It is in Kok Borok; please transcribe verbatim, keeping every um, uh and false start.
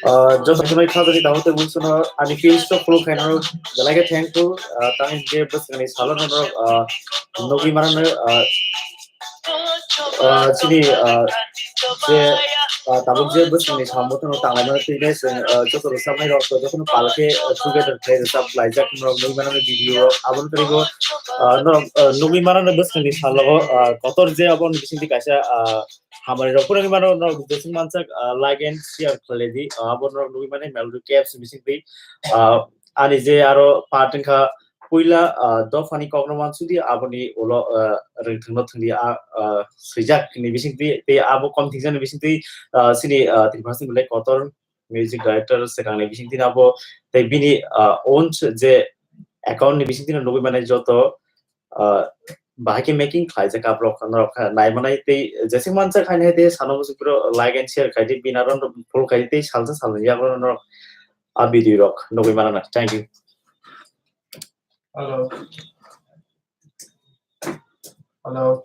Ah, joto khwnai khajani tamo tei busono ani page to follow khainaro belai khe thankful. Ah, tang je bwswkni salo norok, ah, nugwi mano, ah, ah, chini, ah, je, ah, tabuk je bwswkni samung bothano tanglaimano twi khe chwng, ah, joto rwchapnai rok jotono pal khe, ah, together khlai rwchap laijak norok nugwi mano video rok aboni twibo, ah, norok, ah, nugwi mano bwswkni salo, ah, kotor je aboni bisingtwi kaisa, ah, hamari rok phunugwi mano norok jeswk mansak, ah, like and share khlai di, ah, abo norok nugwi mano Melody Caps bisingtwi, ah, ani je aro part wngkha puila, ah, dophani kokno mansudi aboni ulo, ah, rwngthwngno thwngdi, ah, ah, swijak ni bisingtwi tei abo kom thikjakni bisingtwi, ah, chini, ah, Tripura ni belai kotor music director swkangni bisingtwi abo tei bini, ah, own je account ni bisingtwi nugwi mano joto, ah, bahai khe making khlaijak aborok norok khe naimanai tei jeswk mansak haino hai tei sano muchung phuru like and share khai di, bini aro follow khai di tei salsa salni yago norok a video rok nugwi mano na. Thank you. Hello. Hello.